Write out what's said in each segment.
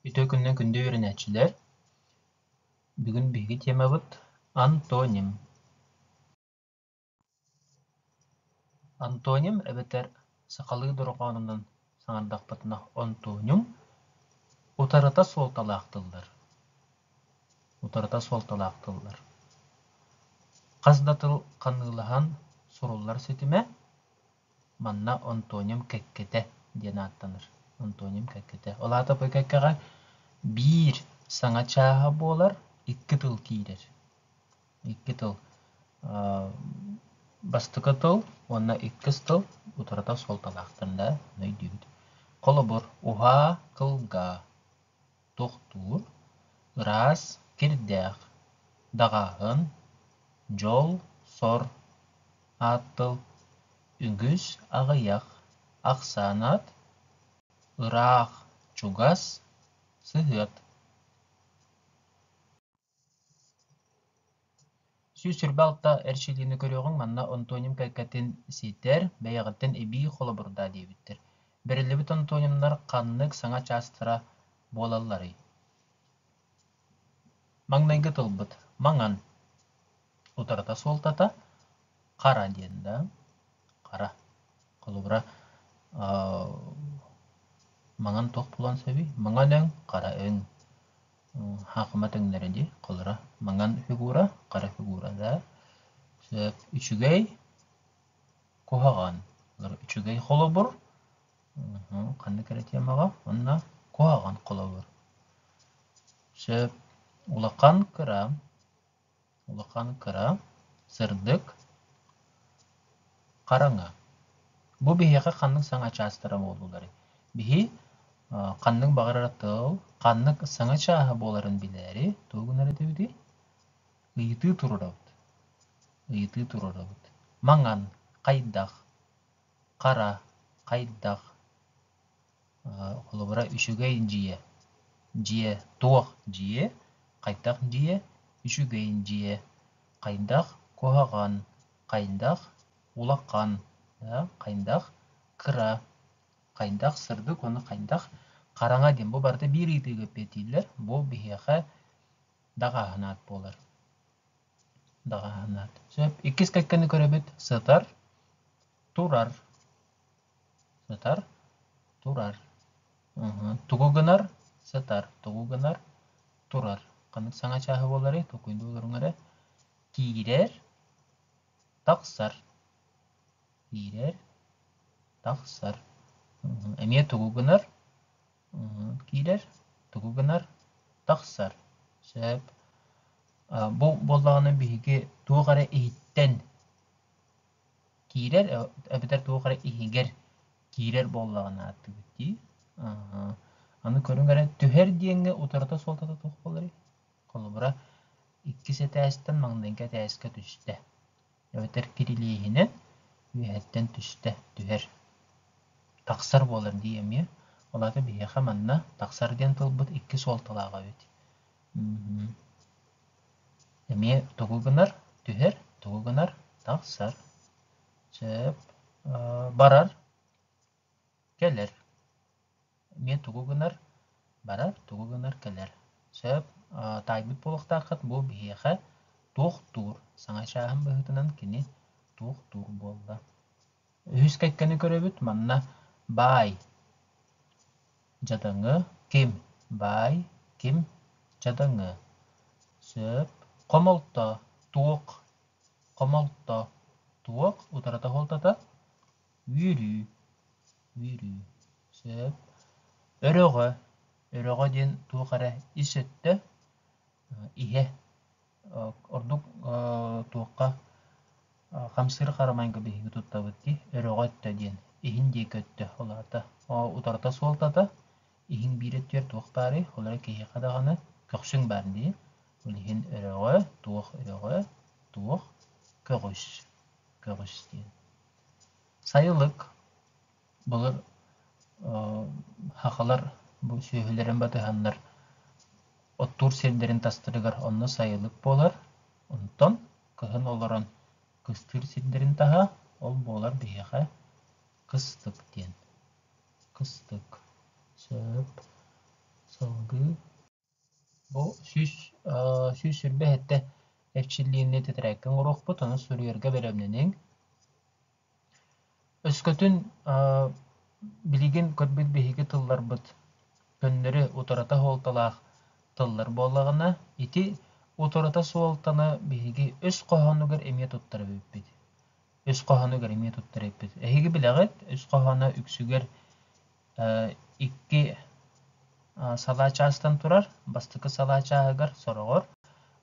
Үтүө күнүнэн күндү үөрэнээччилэр! Бүгүн биһиги темабыт антоним. Антоним эбэтэр сахалыы дорҕоонунан саҥардахпытына онтуоньум утарыта суолталаах тыллар. Утарыта суолталаах тыллар. Хас да тыл ханыылаһан суруллар ситимэ Манна онтуоньум кэккэтэ диэн ааттанар. Онтуоньум кэккэтэ. Ол аата бу кэккэҕэ биир саҥа чааһа буолар, икки тыл киирэр. Икки тыл. Бастакы тыл уонна иккис тыл утарыта суолталаахтар да өйдүүбүт. Холобур, уһаа, кылгаа, тохтуур, ыраас, кирдээх, даҕааһын, дьол, сор, аат тыл, үгүс, аҕыйах, ахсаан аат, ыраах, чугас, сыһыат. 126 эрчиллиини көрүөҕүҥ, манна онтуоньум кэккэтин ситэр, бэйэҕиттэн эбии холобурдаа диэбиттэр. Бэриллибит онтуоньумнар ханнык саҥа чаастара буолалларый? Маҥнайгы тылбыт маҥан утарыта суолтата хара диэн да хара. Холобура, маҥан туох буолуон сөбүй? Маҥан өҥ, хара өҥ. Хаахыма тэҥнэрэ дии. Холобура, маҥан фигура, хара фигура да. Сөп. Үчүгэй, куһаҕан. Үчүгэй холобур, ханнык эрэ темаҕа уонна куһаҕан холобур. Сөп. Улахан, кыра. Улахан, кыра, сырдык, хараҥа. Бу биһиэхэ ханнык саҥа чаастара буоллуларый? Биһи ханнык баҕарар тыл ханнык саҥа чааһа буоларын билээри тугу гынар этибитий? Ыйытыы туруорабыт. Ыйытыы туруорабыт. Маҥан, хайдах, хара, хайдах, Холобура, үчүгэй дьиэ, дьиэ туох дьиэ, хайдах дьиэ, үчүгэй дьиэ, хайдах куһаҕан, хайдах улахан, хайдах кыра, хайдах сырдык уонна хайдах хараҥа диэн бу барыта биир ыйытыыга эппиэттииллэр. Бу биһиэхэ даҕааһын аат буолар. Даҕааһын аат. Сөп. Иккис кэккэни көрөбүт. Сытар, турар. Сытар, турар. Тугу гынар? Сытар. Тугу гынар? Турар. Ханнык саҥа чааһы буоларый? Толкуйдуу олоруҥ эрэ. Киирэр, тахсар. Киирэр, тахсар. Эмиэ тугу гынар? Киирэр, тугу гынар? Тахсар. Сөп. Бу буоллаҕына биһиги туох эрэ иһиттэн Киирэр эбэтэр туох эрэ иһигэр киирэр буоллаҕына ааттыыбыт дии. Аны көрүҥ эрэ түһэр диэҥҥэ утарыта суолтата туох буоларый? Холобура, иккис этээстэн маҥнайгы этээскэ түстэ. Эбэтэр кирилиэһинэн үөһэттэн түстэ, түһэр. Тахсар буолар дии эмиэ. Ол аата биһиэхэ манна тахсар диэн тылбыт икки суолталаах эбит. Эмиэ тугу гынар? Түһэр, тугу гынар? Тахсар. Сөп. Барар, кэлэр. Эмиэ тугу гынар? Барар, тугу гынар? Кэлэр. Сөп. Таайбыт буолуохтааххыт бу биһиэхэ туохтуур. Саҥа чааһын быһыытынан кини туохтуур буолла. Үһүс кэккэни көрөбүт. Манна баай Дьадаҥы ким баай, ким дьадаҥы Сөп. Хомолто туох хомолто туох утарыта суолтата үөрүү үөрүү Сөп. Өрөҕө өрөҕө диэн туох эрэ ис өттө иһэ Ордук туохха хамсыыр харамайга биһиги туттабыт дии, өрөҕө өттө диэн, иһин диэки өттө, ол аата утарыта суолтата иһиҥ биир өттүгэр туох баарый, ол эрэ киһиэхэ даҕаны көхсүҥ баар дии, ол иһин өрөҕө, туох өрөҕө, туох көҕүс, көҕүс диэн. Сайылык Былыр сахалар бу сүөһүлэрин батыһаннар оттуур сирдэрин тастарыгар онно сайылык буолар, онтон кыһын олорон кыстыыр сирдэрин таһа ол буолар биһиэхэ кыстык диэн. Кыстык. Сөп. Салгыы бу 127 эрчиллиини тэтэрээккэ оҥоруохпут, ону суруйарга бэлэмнэниҥ. Өскөтүн билигин көрбүт биһиги тылларбыт көннөрү утарыта суолталаах тыллар буоллаҕына, ити утарыта суолтаны биһиги өс хоһоонугар эмиэ туттар эбиппит. Өс хоһоонугар эмиэ туттар эбиппит. Эһиги билэҕит, өс хоһооно үксүгэр икки салаа чаастан турар. Бастакы салаа чааһыгар сороҕор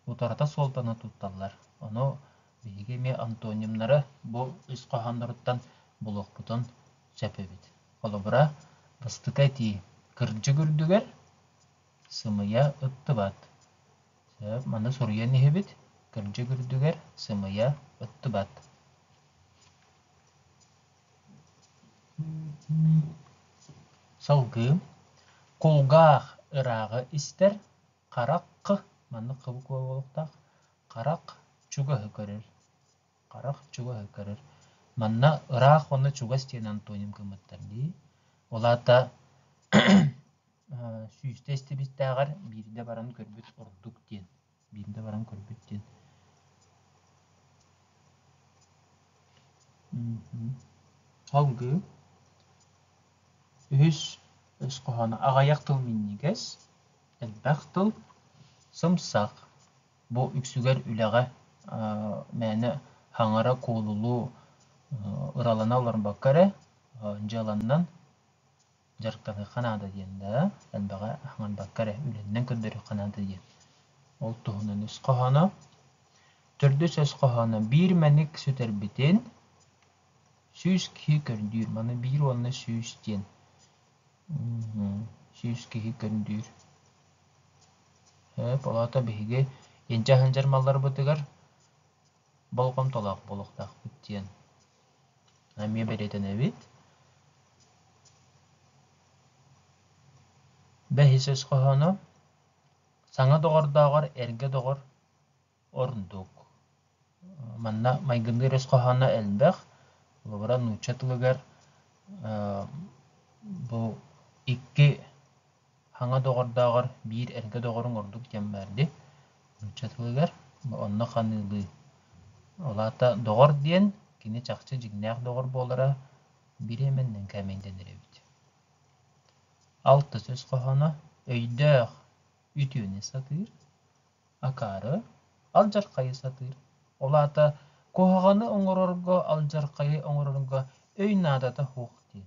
утарыта суолтаны тутталлар. Ону биһиги эмиэ антонимнары бу ис хоһоонноруттан булуохпутун сөп эбит. Холобура, бастакы этии кырдьык үрдүгэр сымыйа ыттыбат. Сөп, маны суруйан иһэбит. Кырдьык үрдүгэр сымыйа ыттыбат. Салгыы кулгаах ырааҕы истэр, харах маннык хабык буолуохтаах, харах чугаһы көрөр, харах чугаһы көрөр. Манна ыраах уонна чугас диэн антоним гыммыттар дии. Ол аата сүүстэ истибиттээҕэр биирдэ баран көрбүт ордук диэн. Биирдэ баран көрбүт диэн. Салгыы үһүс өс хоһооно аҕыйах тыл минньигэс, элбэх тыл сымсах. Бу үксүгэр үлэҕэ мээнэ хаҥара куолулуу ыралана олорбокко эрэ дьыаланнан дьарыктаныахха наада диэн да, элбэҕи аһаҥарбакка эрэ үлэннэн көрдөрүөххэ наада диэн. Ол туһунан өс хоһооно. Төрдүс өс хоһооно биир мэник сүтэрбитин 100 киһи көрдүүр. Маны биир уонна 100 диэн. 100 киһи көрдүүр. Сөп, ол аата биһиги инчэ сылдьар малларбытыгар болҕомтолоох буолуохтаахпыт диэн эмиэ бэлиэтэнэбит. Бэһис өс хоһооно Саҥа доҕордооҕор эргэ доҕор ордук. Манна майгынныыр өс хоһооно элбэх. Холобура, нуучча тылыгар бу икки хаҥа доҕордооҕор биир эргэ доҕоруҥ ордук диэн баар дии нуучча тылыгар. Онно ханыылыы. Ол аата доҕор диэн кини чахчы дьиҥнээх доҕор буолара бириэмэннэн кээмэйдэнэр эбит. Алтыс өс хоһооно өйдөөх үтүөнү сатыыр, акаары алдьархайы сатыыр. Ол аата куһаҕаны оҥорорго, алдьархайы оҥорорго өй наадата суох диэн.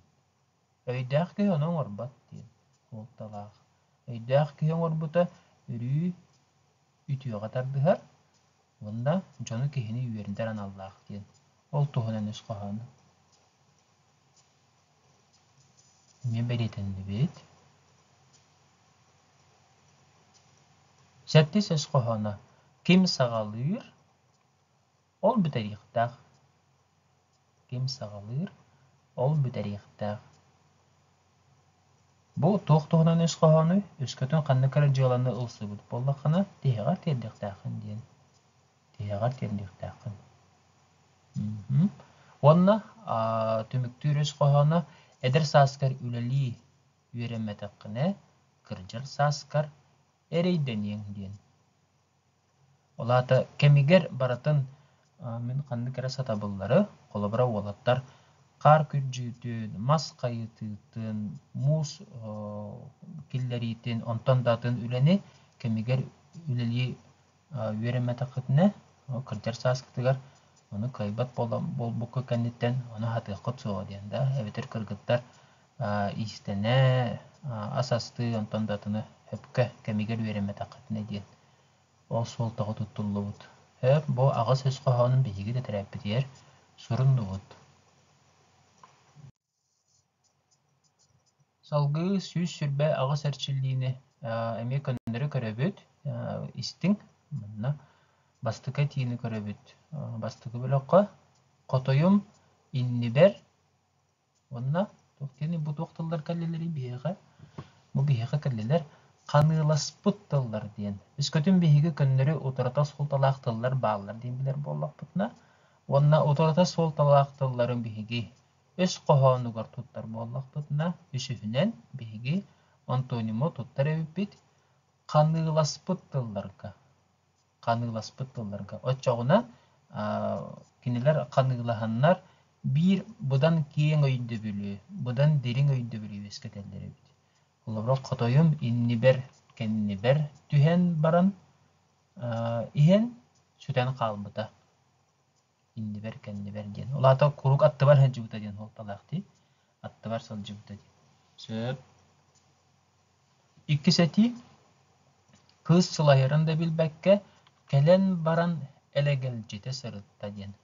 Өйдөөх киһи ону оҥорбот диэн суолталаах. Өйдөөх киһи оҥорбута өрүү үтүөҕэ тардыһар уонна дьону киһини үөрдэр аналлаах диэн. Ол туһунан өс хоһооно. Эмиэ бэлиэтэннибит. Сэттис өс хоһооно Ким саҕалыыр, ол бүтэриэхтээх. Ким саҕалыыр, ол бүтэриэхтээх. Бу туох туһунан өс хоһоонуй? Өскөтүн ханнык эрэ дьыаланы ылсыбыт буоллаххына, тиһэҕэр тиэрдиэхтээххин диэн. Тиһэҕэр тиэрдиэхтээххин. Уонна түмүктүүр өс хоһооно эдэр сааскар үлэлии үөрэммэтэххинэ, кырдьар сааскар эрэйдэниэҥ диэн. Ол аата кэмигэр барытын мин ханнык эрэ сатабыллары, холобура уолаттар хаар күрдьүүтүн, мас хайытыытын, муус киллэриитин, онтон да атын үлэни кэмигэр үлэлии үөрэммэтэххитинэ, кырдьар сааскытыгар ону кыайбат буолбукка кэнниттэн ону хатыаххыт суоҕа диэн да, эбэтэр кыргыттар иистэнэ, ас астыы, онтон да атыны сөпкө кэмигэр үөрэммэтэххитинэ диэн ол суолтаҕа туттуллубут. Сөп, бу аҕыс өс хоһоонун биһиги тэтэрээппитигэр суруннубут. Салгыы 128 эрчиллиини эмиэ көннөрү көрөбүт, истиҥ. Манна бастакы этиини көрөбүт. Бастакы бөлөххө хотойум иннибэр Уонна туох диэний бу туох тыллар кэллилэрий биһиэхэ? Бу биһиэхэ кэллилэр ханыыласпыт тыллар диэн. Өскөтүн биһиги көннөрү утарыта суолталаах тыллар бааллар диэн билэр буоллахпытына уонна утарыта суолталаах тыллары биһиги өс хоһоонугар туттар буоллахпытына, үсүһүнэн биһиги Антониму туттар эбиппит ханыыласпыт тылларга. Ханыыласпыт тылларга. Оччоҕуна кинилэр ханыылаһаннар биир быдан киэҥ өйдөбүлү, быдан дириҥ өйдөбүлү үөскэтэллэр эбит. Холобура, хотойум иннибэр, кэннибэр түһэн баран иһэн сүтэн хаалбыта. Иннибэр-кэннибэр диэн. Ол аата куруук аттыбар сылдьыбыта диэн суолталаах дии. Аттыбар сылдьыбыта диэн. Сөп. Иккис этии. Кыыс сылайарын да билбэккэ, кэлэн баран элэгэлдьитэ сырытта диэн.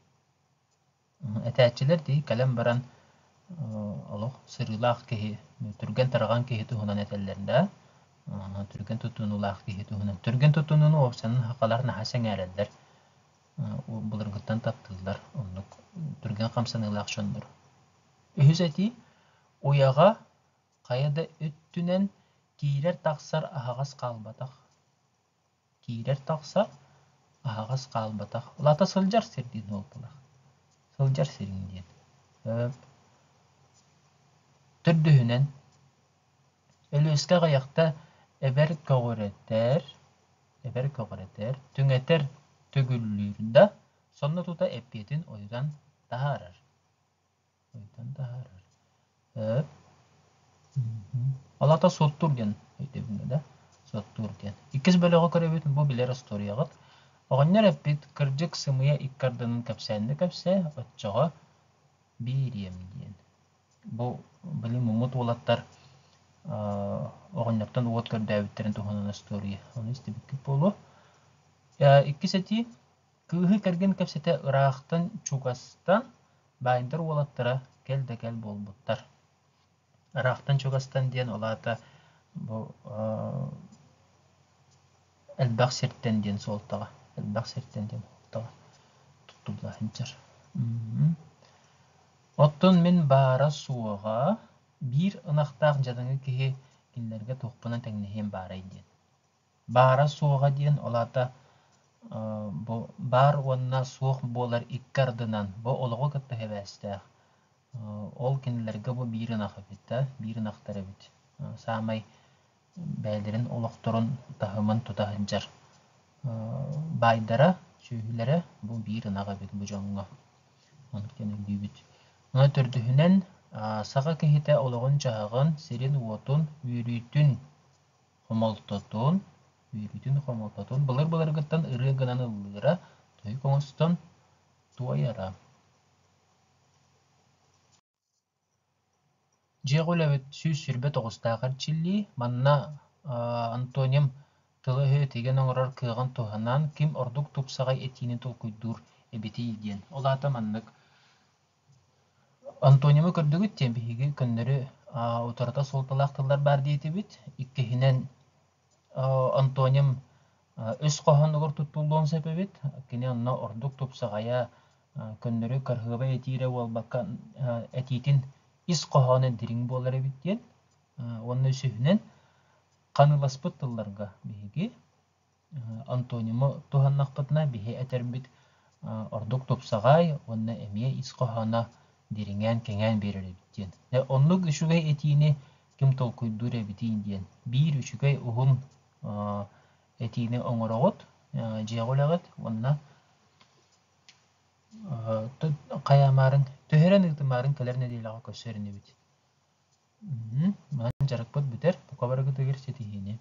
Этээччилэр дии кэлэн баран олох сырыылаах киһи, түргэн-тарҕан киһи туһунан этэллэр да, түргэн туттунуулаах киһи туһунан. Түргэн туттунууну уопсайынан сахалар наһаа сэҥээрэллэр. Былыргыттан таптыыллар, оннук түргэн хамсаныылаах дьоннор. Үһүс этии уйаҕа хайа да өттүнэн киирэр-тахсар аһаҕас хаалбатах. Киирэр-тахсар аһаҕас хаалбатах. Улаата сылдьар сир диэн суолталаах. Сылдьар сириҥ диэн. Төрдүһүнэн, Өлүөскэ аҕыйахта эбэр көҕүрэтэр эбэр көҕүрэтэр, түҥэтэр төгүллүүр да, сонно тута эппиэтин ойутан таһаарар. Ойутан таһаарар. Өп. Ол аата суоттуур диэн өйдөбүлэ да? Суоттуур диэн. Иккис бөлөҕү көрөбүт, бу билэр остуоруйаҕыт. Оҕонньор эппит, кырдьык сымыйа икки ардынан кэпсээннэ кэпсээ, оччоҕо биэриэм диэн. Бу били муммут уолаттар оҕонньортон уот көрдөөбүттэрин туһунан остуоруйа. Ону истибиккит буолуо. Иккис этии. Кыыһы кэргэн кэпсэтэ ыраахтан чугастан баайдар уолаттара кэл да кэл буолбуттар. Ыраахтан чугастан диэн ол аата бу элбэх сиртэн диэн суолтаҕа, элбэх сиртэн диэн суолтаҕа туттулла сылдьар. Оттон мин баара-суоҕа биир ынахтаах дьадаҥы киһи кинилэргэ туохпунан тэҥнэһиэм баарай диэн. Баара-суоҕа диэн ол аата бу баар уонна суох буолар икки ардынан бу олоҕу кытта сибээстээх. Ол кинилэргэ бу биир ынах эбит да, биир ынахтар эбит. Саамай бэйэлэрин олохторун таһымын тута сылдьар баайдара, сүөһүлэрэ бу биир ынах эбит бу дьоҥҥо. Оннук диэн өйдүүбүт. Онон төрдүһүнэн, саха киһитэ олоҕун-дьаһаҕын, сирин-уотун, үөрүүтүн, хомолтотун, үөрүүтүн-хомолтотун былыр-былыргыттан ырыа гынан ыллыыра, тойук оҥостон туойара. Дьиэҕэ үлэбит 120 тоҕустаах эрчиллии, манна Антоним тылы-өһү тигэн оҥорор кыаҕын туһанан ким ордук тупсаҕай этиини толкуйдуур эбитий диэн. Ол аата маннык Антонимы көрдүгүт диэн биһиги көннөрү утарыта суолталаах тыллар баар диэтибит. Иккиһинэн Антоним өс хоһоонугар туттуллуон сөп эбит. Кини онно ордук тупсаҕайа, көннөрү кыраһыабай этиирэ буолбакка, этиитин ис хоһооно дириҥ буолар эбит диэн. Уонна үсүһүнэн, ханыыласпыт тылларга биһиги Антонимы туһаннахпытына биһи этэрбит ордук тупсаҕай уонна эмиэ ис хоһооно дириҥээн, кэҥээн биэрэр эбит диэн. Оннук үчүгэй этиини ким толкуйдуур эбитий диэн. Биир үчүгэй уһун этиини оҥороҕут, дьиэҕэ үлэҕит уонна хайаамаарын, түһэрэн ыытымаарын кэлэр нэдиэлэҕэ көрсөр инибит. Манан дьарыкпыт бүтэр, бука барыгытыгар ситиһиини.